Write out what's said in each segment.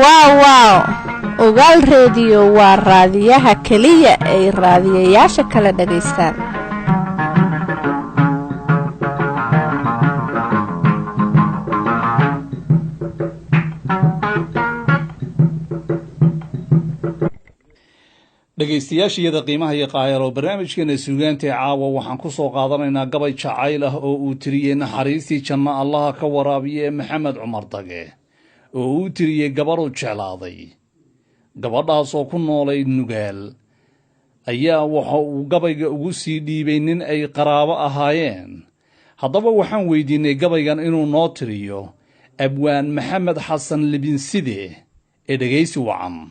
Waaw waaw, Ogaal Rediyo waa raadiyaha keliya ay raadiyayaasha kala dhagaystaan. Dhegaystayaashiyada qiimaha iyo qaayalo, barnaamijkeena suugaanta ee caawa waxaan ku soo qaadanaynaa gabay jacayl ah oo uu tiriyey, naxariistii janno Allaha ka waraabiye, ee Maxamed Cumar Dage, oo uu tiriyey gabadhuu jeclaaday. Gabadhaasoo ku noolayd Nugaal ayaa waxa uu gabayga ugu sii dhiibay nin ay qaraabo ahaayeen. Haddaba waxaan weydiinay gabaygan inuu noo tiriyo abwaan Maxamed Xasan Libinside ee dhegaysi wacan.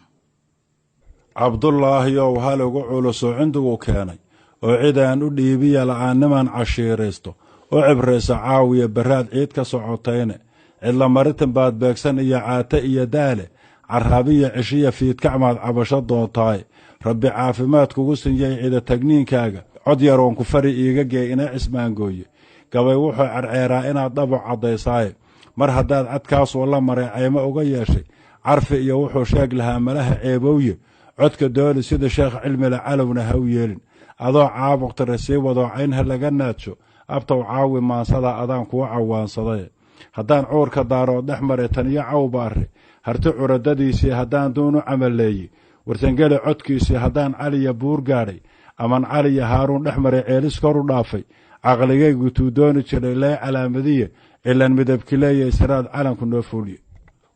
Cabdulaahiyow, hal ugu culusoo cindigu keenay oo cid aan u dhiibiya la'aannimaan cashiiraysto u cibraysa, caawiya barraad ciid ka socotayne, cidlamaritin baad beegsan iyo caate iyo daale, caraabiya ceshiya fiidkacmaad cabasho doontaay. Rabbi caafimaad kugu sinyay cida tagniinkaaga, cod yaroon ku fari iiga geey ina cismaangooye. Gabay wuxuu cerceeraa inaad dhabu caddaysaaye, mar haddaad cadkaasoo la maray caymo uga yeeshay, carfi iyo wuxuu sheeg lahaa malaha ceebowye. Codka dooli sida sheekh cilmile, calowna ha u yeelin adoo caabuqtare sii wadoo cayn ha laga naadsho. Abtow caawi maansada adaan kuu cawaansaday, haddaan cuurka daaroo dhex maray tan iyo cawbaare, harti curadadiisii haddaan duun u camaleeyey, warsangeli codkiisii haddaan caliya buur gaadhay, aman caliya Haaruun dhex maray ceelis kor u dhaafay, caqligaygu tuu dooni jiray lee calaamadiye, cilan midabkileeyay siraad calanku noo fuulye.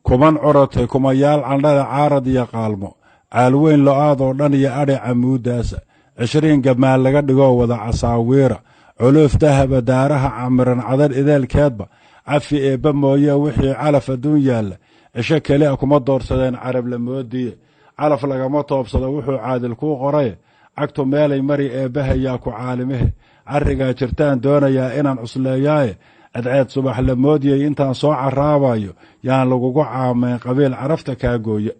Kuman curatay kumayaal candhada caarad iyo qaalmo, caalweyn lo-aadoo dhan iyo adhi camuudaasa, 20 gabmaan laga dhigoo wada casaawiira, culuuf dahaba daaraha camiran cadar ideelkeedba, cafi eebba mooye wixii calaf adduun yaalla, cisho keli a kuma doorsadeen carab la moodiye. Calaf lagama toobsado wuxuu caadil kuu qoraye, cagtu meelay mari eebbahayaa ku caalimehe. Carrigaa jirtaan doonayaa inaan cusleeyaaye, cadceed subax la moodiyey intaan soo caraabayo, yaan lagugu caamayn qabiil carafta kaa gooye.